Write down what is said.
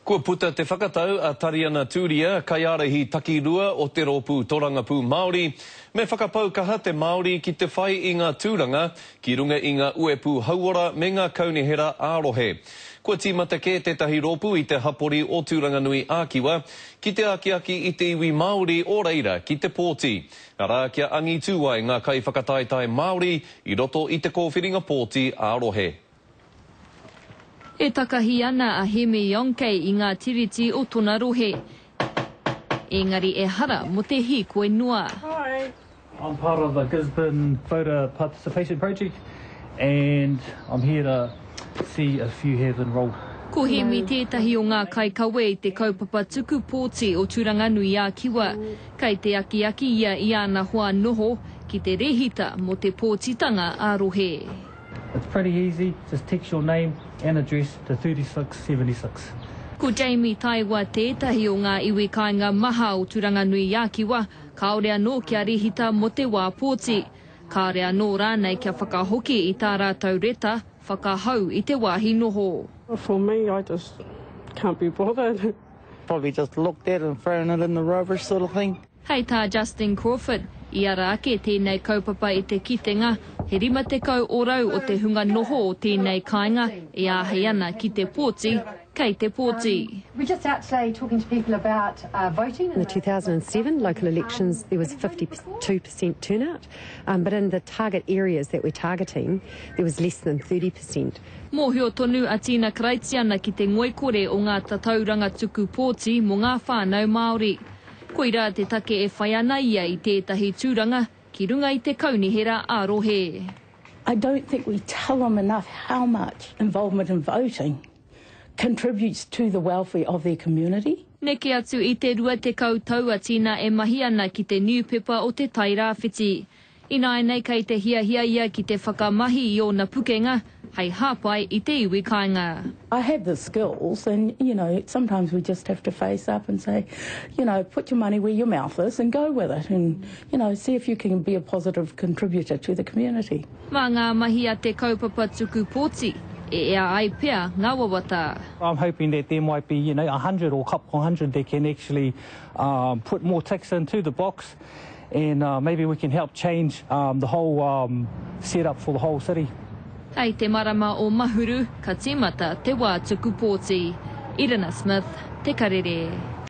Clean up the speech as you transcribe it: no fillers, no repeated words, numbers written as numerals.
Kua puta te whakatau a Tariana Turia, kaiārahi takirua o te Rōpū Torangapū Māori, me whakapau kaha te Māori ki te whai i ngā tūranga ki runga i ngā uepū hauora me ngā kaunihera ā-rohe. Kua tīmata kē tētahi rōpū i te hapori o Tūranganui ā-Kiwa ki te akiaki i te iwi Māori o reira ki te pōti, arā, kia angitū ai ngā kaiwhakataetae Māori i roto i te kōwhiringa pōti ā-rohe. E takahi ana a Hemi Yonkei i ngā tiriti o tona rohe. Engari ehara mo te hīkoi noa. Hi, I'm part of the Gisborne Voter Participation Project and I'm here to see if you have enrolled. Ko Hemi tētahi o ngā kaikawe i te kaupapa tuku pōti o Tūranganui-ā-Kiwa. Kei te akiaki ia i ana hoa noho ki te rehita mō te pōtitanga ā-rohe. It's pretty easy, just text your name and address to 3676. Ko Jamie Taewa tētahi o ngā iwi kāinga maha o Turanganui-a-Kiwa kāore anō kia rehita mō te wā pōti, kāore anō rānei kia whakahoki i tā rātou reta whakahau i te wāhi noho. For me, I just can't be bothered. Probably just looked at and thrown it in the rubbish sort of thing. Hei tā Justin Crawford, i ara ake tēnei kaupapa i te kitenga, he 50 orau o te hunga noho o tēnei kāinga e āhei ana ki te pōti, kei te pōti. We're just out today talking to people about voting. In the 2007 local elections there was 52% turnout, but in the target areas that we're targeting there was less than 30%. Mōhio tonu a Tina Karaitiana ki te ngoikore o ngā tatauranga tuku pōti mō ngā whānau Māori. Koirā te take e whai ana ia i tētahi tūranga ki runga i te kaunihera ā-rohe. I don't think we tell them enough how much involvement in voting contributes to the welfare of their community. Neke atu i te 20 tau a Tina e mahi ana ki te niupepa o Te Tai Rāwhiti. Ināianei kei te hiahia ia ki te whakamahi i ōna pukenga hei hāpai i te iwi kāinga. I have the skills and you know sometimes we just have to face up and say you know put your money where your mouth is and go with it and you know see if you can be a positive contributor to the community. Mā ngā mahi a te kaupapa tuku pōti e ea ai pea ngā wawata. I'm hoping that there might be you know 100 or couple hundred that can actually put more ticks into the box and maybe we can help change the whole set up for the whole city. Hei te marama o Mahuru ka tīmata te wā tuku pōti. Irina Smith, Te Karere.